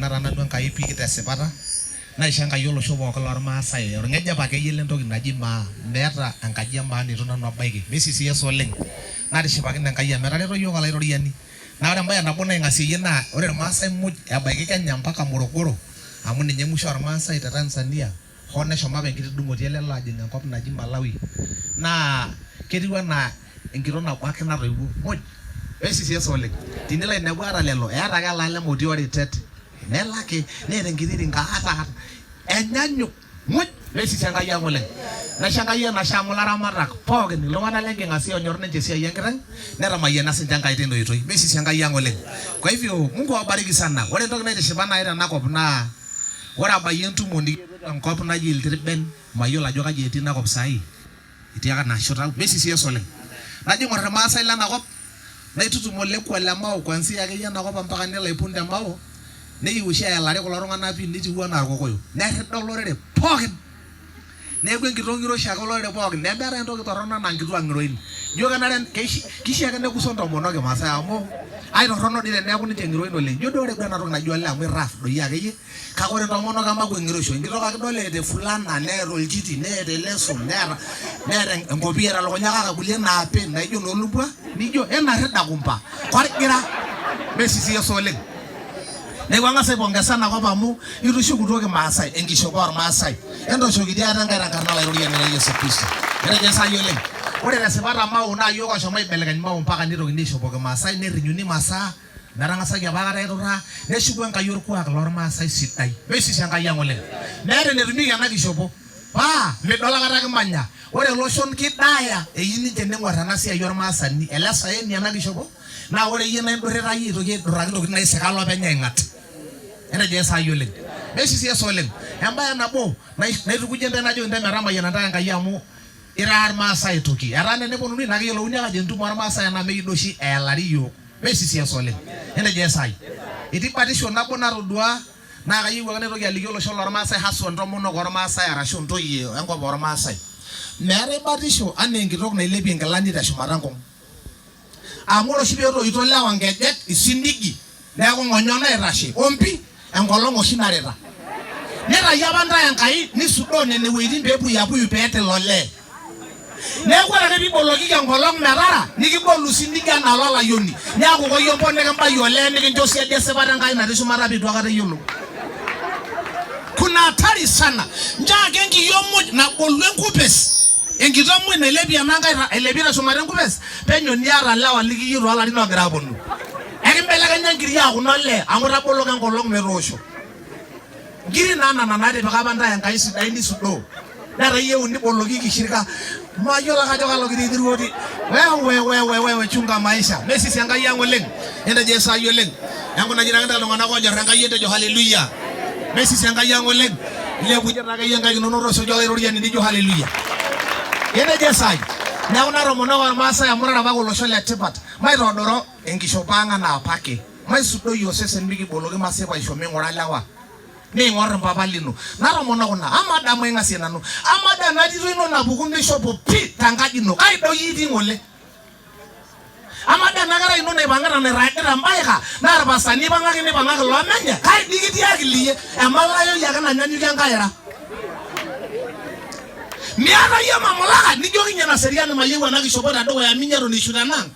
Nemayiana taa nanu Enkai pii tesipata, naisho Enkai olosho pooki lolmaasai olng'ejep akeyie lentoki naji maa. Meeta enkaji e maa neitu nanu abaiki. Meisisi Yesu oleng. Natishipakine Enkai amu etareto iyiook Olaitoriani. Naa ore embae nabo naing'asieyie naa ore ilmaasai muj ebaiki Kenya mpaka Morogoro amu ninye musho olmaasai te Tanzania hoo neshomo apa enkiti dung'oti ele alo ajing enkop naji Malawi naa ketiu anaa enkitok nabo ake natoiwuo muj. Meisisi Yesu oleng. Tinilo ainepu ata lelo eeta ake elalem otii oritet nelo ake neeta enkiti ringa ata enyanyuk. Muj neisisi Enkai ang oleng. Naisho Enkai enashe amu ilaramatak pookin, iltung'anak le nking'asia oonyor ninche esiai enkiteng, netamayiana sinche Enkai teina oitoi. Meisisi Enkai ang oleng. Kwa hivyo Mungu awabariki sana. Ore entoki naitishipa naaji tena kop naa ore abayie entumo nikitii tenkop naji Iltirben, mayiolo ajo kaji etii ina kop saai, etii ake ena shoto ang. Meisisi Yesu oleng. Najo aing'or ilmaasai lena kop, Naitutum olekua le Mao kuanzia akeyie ena kop mpaka nelo aipung te Mao, neyieu oshi eyalari kulo tung'anak pii netiu anaa irkokoyo. Nerrida olorere pookin. Neeku enkitok ng'iro oshiake olorere pookin. Nemeetae entoki torrono anaa nkituak ng'iroin. Ijo kenare keishia ake nekuso intomonok kimaasai amu aitorrono dii teneeku ninche ng'iroin oleng. Ijo duo ore duo ena toki naji olee amu i rough doi akeyie. Kake ore intomonok emakwa eng'iroisho. Enkitok ake idol eeta efulana, neeta olchiti, neeta eleso, neeta neeta enkopiyia telukunya kake kulie naapi naijo inoolumbwa nijo enarrida kumpa korgira mesisi Yesu oleng. Neeku ang'as aipongesa ena kop amu itushukutuo kimaasai enkishopo ormaasai. Entooshokiti ate Enkai tenkarna Olaitoriani lai Yesu Kristo. Etejo Esai oleng. Ore tesipata Mao naa iyiook oshomo aibelekeny Mao mpaka nitokini aishopo kimaasai nerrinyuni masaa. Metang'asaki apa aikata aiturraa, neshuku Enkai orkuak lormaasai sidai. Meisisi Enkai ang oleng. Meeta enetumieki ena kishopo. Paa midol aikata kimanya. Ore iloshon kidaya eyieu ninche neng'uar ena siai ormaasani. Ele saeni ena kishopo, naa ore iyie naa indurrita iyie aitoki aidurraki intokitin naisika lopeny aing'at. Etejo Esai oleng. Meisisi Yesu oleng. Embae nabo naitukujie intae najoki intae metamayiana intae Enkai amu iraa irmaasai aitoki. Etaa teneponunui naa keyiolouni ake ajo entumo ormaasai ena meyieu duo oshi eyalari iyiook. Meisisi Yesu oleng. Entejo Esai. Etii batisho nabo natodua naa kayieu ake naitoki aliki olosho lormaasai haswa intomonok ormaasai arashu intoyie enkop ormaasai. Meetae batisho anaa enkitok nailepie nkilani teshumata nkung. Amu ore oshi petoito lewa nkejek isinigi neeku ng'onyo naitashe ompi enkolong oshi narita. Nitayio apa ntae Enkai nisudoo nene wueitin pee epuyapuyu pee etil olee. Neeku ore ake piibolokiki enkolong metara nikibolu sinigi anaa ololayioni niaku koyompo nikimbayie olee nikincho siadi esipata Enkai natii shumata pee itu aikata iyiolou. Kuna hatari sana. Nchoo ake enkiyio muj nabolu enkupes, enkitok muj nailepie ena nkae ailepie teshumata enkupes penyo niata lewa likiyieu toolarin oogira aponu. Ekimbelekenya nkiri aaku inolee amu itaboloko enkolong metoosho. Nkiri naa nana naatipika apa ntae Enkai sidain nisudoo. Netaa iyieu nibolokiki shirika. Mayiolo ake ajo kalo kiti otii. Wewe wewe wewe chunga maisha. Mesisi Enkai ang oleng. Entejo Esai oleng. Enkunajita ake ntae iltung'anak oonyor Enkai entejo haleluya. Mesisi Enkai ang oleng. Ilepunye taa akeyie nkaik inonok tooshoki Olaitoriani nijo haleluya. Entejo Esai. Neeku natomonoko Ormaasai amu irara apake olosho le tipat. Maitodoro enkishopo ang anaa apake. Maisudoi osesen mikiboloki masipaisho ming'ura lewa. Niing'or mpapa lino. Natomono kuna. Amaa dii amu aing'asie nanu. Amaa dii ena tito ino napuku mishopo pi tenkaji ino. Kai doi itii ng'ole? Amaa dii ena kerai ino naipang'ita nairragita mbaika naa irpastani ipang'aki nipang'aki loomenye. Kai dii kitii akili iyie? Emalayoi ake nanyanyukie enkae ira. Miata iyie mamulaka nijokinye ina seriani mayieu ena kishopo tedukuya minyi eton ishu tenaang.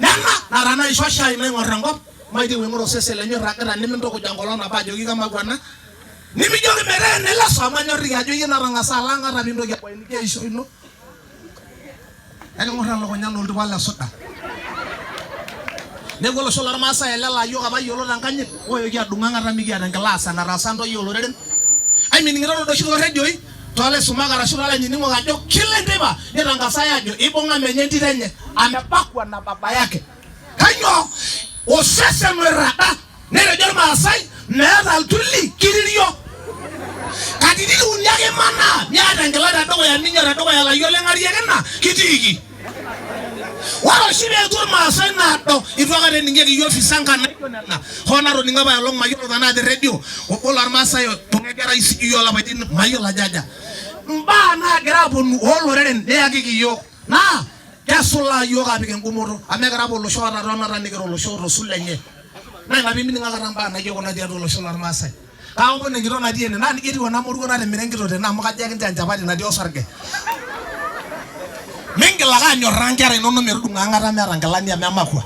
Nena nara naisho shai naing'or enkop, maitieu aing'ura osesen lenye oirragita nimintukuj enkolong nabo ajoki kemakuana, nimijoki metaa eneleso amu anyorriki ajo iyie natang'asa alo ang ata piintoki aboiniki eishoi ino. Eking'or elukunya anaa oltupa le suda. Neeku olosho lormaasai ele laa iyiook apa yiolot enkanyit, ooyoki adung'u ang'ata mikiata enkilaas enetaasa ntoyie oloreren. Aimining'ito doi oshi toorredioi toolaisumak arashu toolainining'ok ajo kila enteipa neitangasai aajo eibung'a menye entito enye amebakwa na baba yake. Kainyoo? Osesen oirraga. Netejo Ilmaasai meeta iltuli kiririo. Katitin uni ake imanaa miata enkila tedukuya ninyo tedukuya layiok ling'arieki ina kitiiki. Ore oshi peetu Ilmaasai naado itu aikata ening'ieki iyiook fisanka naijo nena hoo natoning'o apaelong mayiolo tenaa te redio obo lormaasai oibung'a enkerai sijui oolapaitin mayiolo ajo aja. Mbaa naagira aponu ooloreren neyakiki iyiook naa kesulaa iyiook aapik engumoto amu ekira apa olosho oota tonata nikira olosho oota osula enye. Naa ina pimining aikata imbaa naijo kuna tiatua olosho lormaasai. Kaomon enkitok natii ene naa nijia etiu ena moruo natimira enkitok tene amu kajo ekinchoo enchapati natii osarge. Mingil ake anyorraa nkera inonok metudung'o ang'ata meeta nkilani amu emakwa.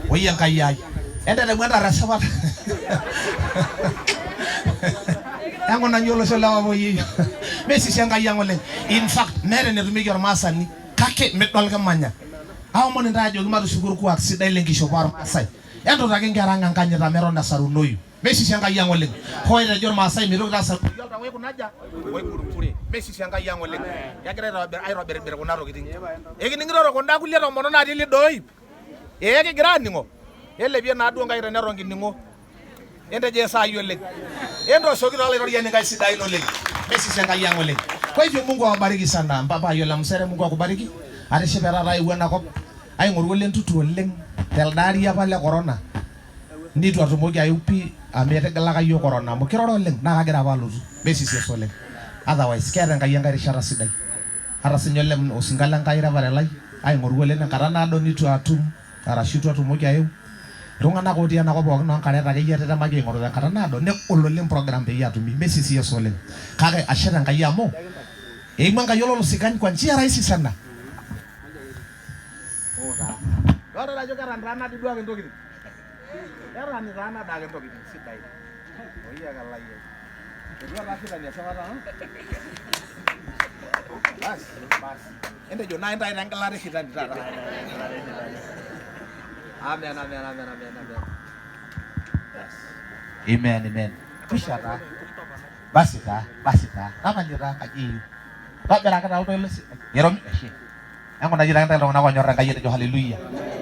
Oi Enkai ai, entetemu entara esipata. Enkunanyi olosho le Wapoyieyio. Mesisi Enkai ang oleng. In fact, meeta enetumieki ormaasani kake midol kimanya. Aomon intae ajoki matushuku orkuak sidai lenkishopo ormaasai. Entutaki inkera ang enkanyit amu eton esarunoyu. Mesisi Enkai ang oleng. Hoo etejo irmaasai mitoki taa asarunoyu oltau oikuna aja? Oikurukure. Mesisi Enkai ang oleng. Kegira aitobiribir kuna tokitin. Ekining'ito kunda kulie tomonok natii lido oip? Ee kigira aaning'o. Elepie naaduo nkaik teneton kining'o. Entejo esaai oleng. Entooshoki taa Olaitoriani nkaik sidain oleng. Mesisi Enkai ang oleng. Kwa hivyo Mungu awabariki sana. Mpapa Ole Musere Mungu akubariki. Atishipe taata aewuo enakop aing'oru ole Ntutu oleng telde ari apa le corona neitu atumoki ayeu pii amu etigilaka iyiook corona amu kiroro oleng naa kagira apa alotu. Mesisi esa oleng. Otherwise keeta Enkai enkae rishata sidai. Ata sinye ole osinka le Nkai Reverend lai aing'oru oleng tenkata naado neitu atum arashu eitu atumoki ayeu. Iltung'anak otii enakop pookin oo nkaret akeyie atetemaki aing'oru tenkata naado negol oleng program peyie atumi. Mesisi esa oleng. Kake ashe te Nkai amu eimua Enkai ololosikany kwa njia rahisi sana. Oo taa. Idolta ajo ketanitaana dii duake intokitin. Ketanitaana daake intokitin sidain. Oi ekalai ai. Etua taa shetani esipata ang. Bas, bas. Entejo naa intae taa engilata e shetani taata. Amen, amen, amen, amen, amen. Yes. Amen, amen. Kwisha taa. Basi taa, basi taa. Tapalie taa enkaji eyieu. Tobiraki taa oltoilo sidai. Iromi, ashe. Enkunaki taa intae iltung'anak oonyor Enkai etejo haleluya.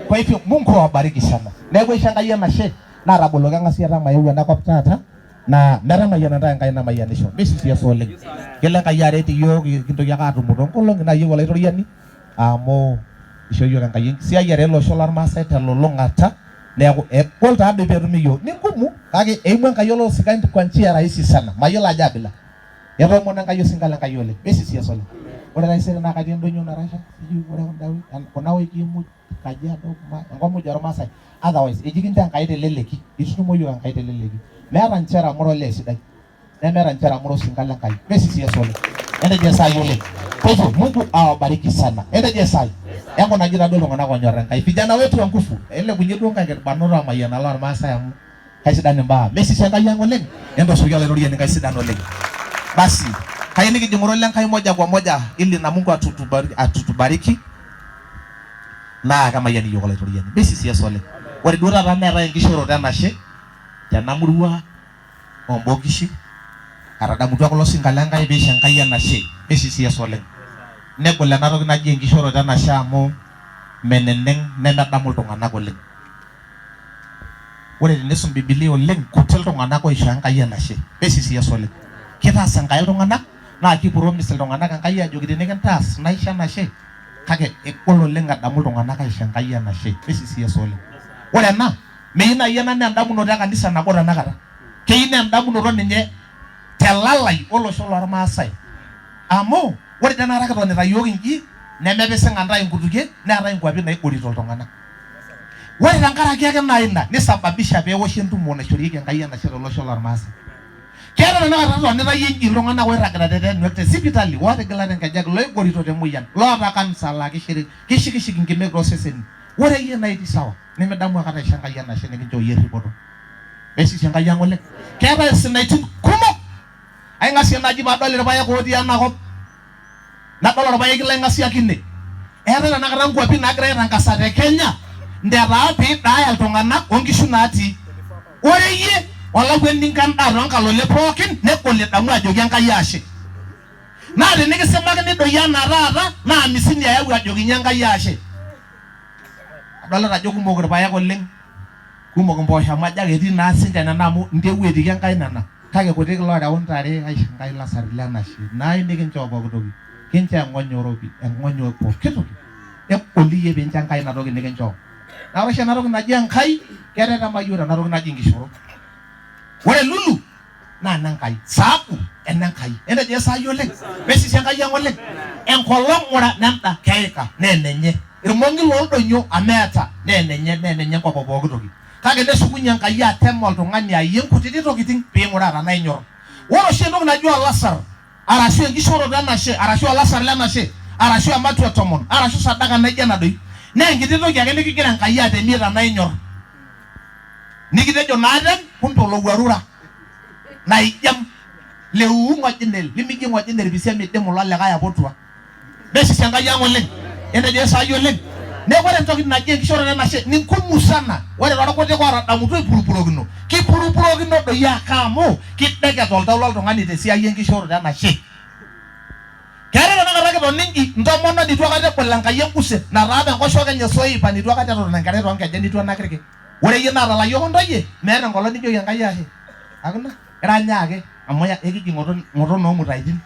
Kwa hivyo Mungu awabariki sana. Neeku aisho Enkai enashe naataboloki eng'asiata maeu enakop taata naa metamayiana intae Enkai namayianisho. Misisi Yesu oleng. Kelo Enkai aret iyiook kintoki ake aatumo toonkolong'i naayieu Olaitoriani amu isho iyiook Enkai enkisiayiare ele osho lormaasai telulung'ata neeku egol taadoi peetumi iyiook. Ni ngumu kake eimua Enkai oloosikani kwa njia rahisi sana. Mayiolo ajo abila. Etoomono Enkai osinka le Nkai oleng. Mesisi Yesu oleng. Ore taisere naa katii endonyo Narasha, sijui ore kunda kuna wikii muj Kajiado, enkop muj ormaasai. Otherwise eji kincho Enkai teleleki, itutumo iyiook Enkai teleleki. Meeta nchere amu ira olee sidai, nemeeta nchere amu ira osinka le Nkai. Mesisi Yesu oleng. Entejo esaai oleng. Kwa hivyo Mungu awabariki sana. Entejo esaai. Enkunaji taaduo iltung'anak oonyor Enkai. Vijana wetu wa nguvu, elekunye duo nkaik irbarnot omayiana lormaasai amu Kaisidan imbaa. Mesisi Enkai ang oleng. Entooshoki Olaitoriani nkaik sidan oleng. Basi, kayieu nikijing'u le Nkai moja kwa moja ili na Mungu atutubariki naa kemayian iyiook Olaitoriani. Mesisi Yesu oleng. Ore duo taata neetae enkishooroto enashe tena murua oo Mbokishi etadamutua kulo sinka le Nkai peisho Enkai enashe. Mesisi Yesu oleng. Negol ena toki naji enkishooroto enashe amu meneneng nemedamu iltung'anak oleng. Ore tenisum Bibilia oleng, kuti iltung'anak oisho Enkai enashe. Mesisi Yesu oleng. Kitaas Enkai iltung'anak naa kipromise iltung'anak Enkai ajoki tenikintaas naisho enashe, kake egol oleng edamu iltung'anak aisho Enkai enashe. Mesisi Yesu oleng. Ore ena, meyieu naaji ena naa endamunoto e kanisa nabo tenakata. Keyieu naa endamunoto ninye telalai olosho lormaasai. Amu ore tenakata kitonita iyiook inji nemepising'a intae inkutukie neetae inkuapi naigorito iltung'anak. Ore tenkaraki ake naa ina nisababisha pee ewoshi entumo naishorieki Enkai enashe tolosho lormaasai. Keeta tenakata itonita iyie inji iltung'anak oirragita te tenwek te sipitali, ootigilate nkejek, loigorito te moyian, loota kansa laa kishikishik nkimek tooseseni. Ore iyie naa itii sawa, nimidamu aikata aisho Enkai enashe nikinchoo iyie erripoto. Mesisi Enkai ang oleng. Keetae isinaitin kumok. Aing'asie naaji paadol irpaek otii ena kop. Nadol orpaeki laing'asiaki ine. Eetae tenakata nkuapi naagirai aitangasa te Kenya ntetaa pee idaaya iltung'anak o nkishu naatii. Ore iyie olakueni endaa too nkalole pookin negol idamu ajoki Enkai ashe. Naa tenikisimakini doi anaa taata naa amisini ayau ajokinye Enkai ashe. Adolita ajo kumok irpaek oleng. Kumok impoosho amu ajo ake etii naa sinche nena amu ntewuo etiiki Enkai nena. Kake kutik looreu ntare aisho Enkai lasarri le enashe. Naai nikinchoo pooki toki. Kinchoo eng'ony oo ropi, eng'ony e pooki toki. Egol iyie piincho Enkai ina toki nikinchoo. Naa ore oshi ena toki naji Enkai ketetema iyiook tena toki naji enkishooro. Ore lulu naa enenkai, saabu enenkai. Entejo esaai oleng, mesisi Enkai ang oleng. Enkolong ng'ura nenda keika naa enenye. Irmong'i looldonyio amu eeta naa enenye naa enenye enkop o pooki toki. Kake neshukunye Enkai atem oltung'ani ayie nkutiti tokitin piing'uraa tenaa inyor. Ore oshi entoki naji olasar arashu enkishooroto enashe arashu olasar lenashe arashu ematua e tomon arashu sadaka naijo ena doi naa enkiti toki ake nikigira Enkai atemie tenaa inyor. Nikitejo naa atem kumbe olowuaru ira naijam leuu ng'ojinel limijo ng'ojine irpisiami midimu ilo likae apotua. Mesisi Enkai ang oleng. Entejo esaai oleng. Neeku ore entoki naji enkishooroto enashe ni ngumu sana. Ore toorkutik ootadamutua aipurupurokino, kipurupurokino doi ake amu kideket oltau loltung'ani te siai enkishooroto enashe. Keetae tenakata kitoni inji intomonok neitu aikata ebol Enkai enguset nataapa enkoshoke enye soipan neitu aikata eton enkerai too nkejek neitu enak irki. Ore iyie naata layiok o ntoyie meeta enkolong nijoki Enkai ashe. Hakuna. Iranya ake amu ekiji ng'oton oo mutaitin.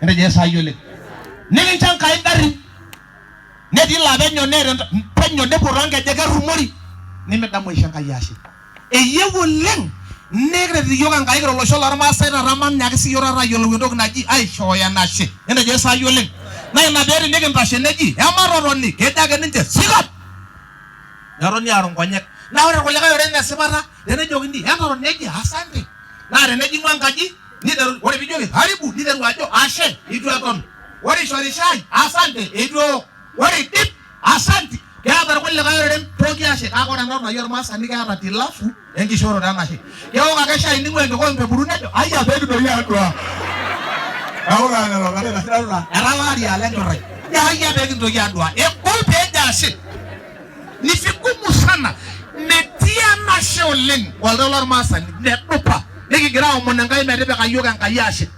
Entejo esaai oleng. Nikincho Enkai ingarrin netii laa penyo neeta penyo nepuo too nkejek errumori nimidamu aisho Enkai ashe. Eyieu oleng nikiret iyiook Enkai kira olosho lormaasai taata manyaaki sii iyiook taata ayiolou entoki naji aishooyo enashe. Entejo esaai oleng. Naa ina pee tenikintashe neji ematotoni kejo ake ninche sikat. Netoni aaru nkonyek. Naa ore irkulikae oreren esipata tenejokini entotoni neji asante. Naa tenejing'u enkaji niteru ore piijoki karibu niteru ajo ashe eitu eton. Ore ishori shai asante eitu eok. Ore eidip asanti. Keeta irkulikae oreren toki ashe kake ore ena toki naji ormaasani keeta tilafu enkishooroto enashe. Keok ake shai ning'ua enkikombe eburu nejo ayia pee kintoki aadua. Neeku taa lelo tareita sidanu taa etalaari alo enchorrai. Nejo ayia pee kintoki aadua. Egol pee ejo ashe. Ni vigumu sana. Metii enashe oleng oltau lormaasani medupa. Nikigira aomon Enkai metipika iyiook Enkai ashe.